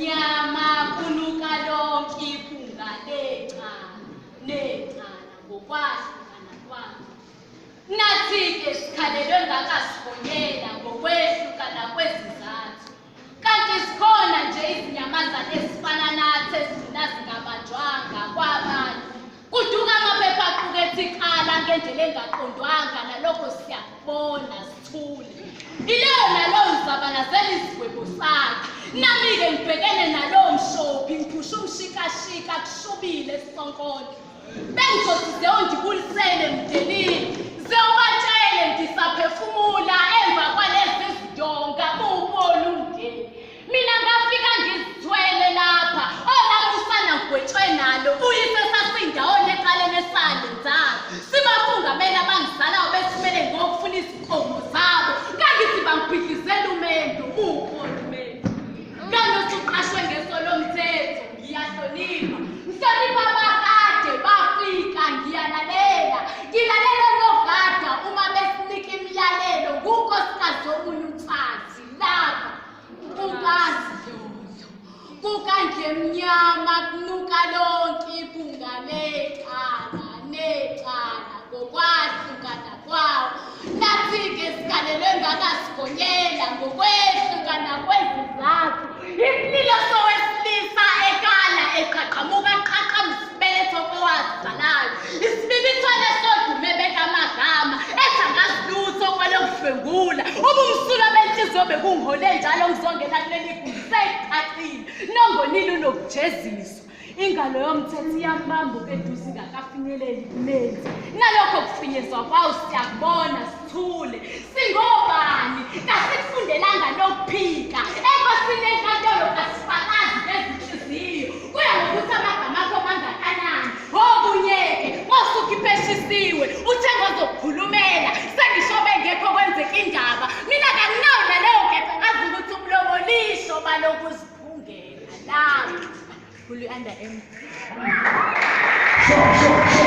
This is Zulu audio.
Kukandlemnyama kunuka lonke iphunga lecala necala ngokwahlukana kwalo. Nathi-ke sikhalelwe ngakasihonyela ngokwehlukana kwezizathu. Kanti zikhona nje izinyamazane ezifana nathi ezigcina zingabanjwanga kwabantu. Kuduka amaphepha aqukethe ikhala ngendlela engaqondwanga nalokho siyakubona sithule. Ileyo naloyo uzabalazela isigwebo sakhe. Nami-ke ngibhekene nalowo mshophi ngiphusha umshikashika kushubile esisonkondlo. Bengizothi zewundibulisele mndenini, zewubatshele ngisaphefumula emva kwalezi zidonga muwubona umndeni. Mina ngafika ngizithwele lapha, olami usana ngigwetshwe nalo, uyise sasindawonye eqaleni esalenzayo. Sibafungamela abangizalayo bethumele ngokufuna izinkomo zabo. Ngangithi bangibhidlizela umendo, muwubona umendo. Lona usuqashwe ngeso lomthetho, ngiyahlonipha. Ngihlonipha abakade bafika, ngiyalalela. Ngilalela onogada uma besinika imiyalelo ngunkosikazi womunye umfazi lapha. Kukazidlodlo, kukandlemnyama kunuka lonke iphunga lecala necala ngokwahlukana kwawo. Nathi-ke sigalelwe ngakasigonyela ngokwehlukana kwezizathu. Isililo sowesilisa ekala eqhaqhamuka qhaqhamba isibeletho kowazizalayo. Isibibithwane sodume beka amagama ethi angazi lutho kwelokudlwengula. Ubumsulwa benhliziyo bekungihole njalo ngizongena kuleli gumbi sekucacile. Nongonile unokujeziswa. Ingalo yomthetho iyambamba ukeduze ingakafinyeleli kumenzi. Nalokho kufinyezwa kwawo siyakubona sithule. Singobani? Kasikufundelanga lokuphika. Enkosini enkantolo kasifakazi ngezinhliziyo. Kuya ngokuthi amagama akho mangakanani. Okunye-ke, wasuka ipheshisiwe, uthe ngozokukhulumela. Sengisho bengekho kwenzeka indaba. Mina kanginawo naleyo nkephe ngazi ukuthi umlomo lisho balokuziphungela. Lapho. Khulu under M. Sure, sure, sure.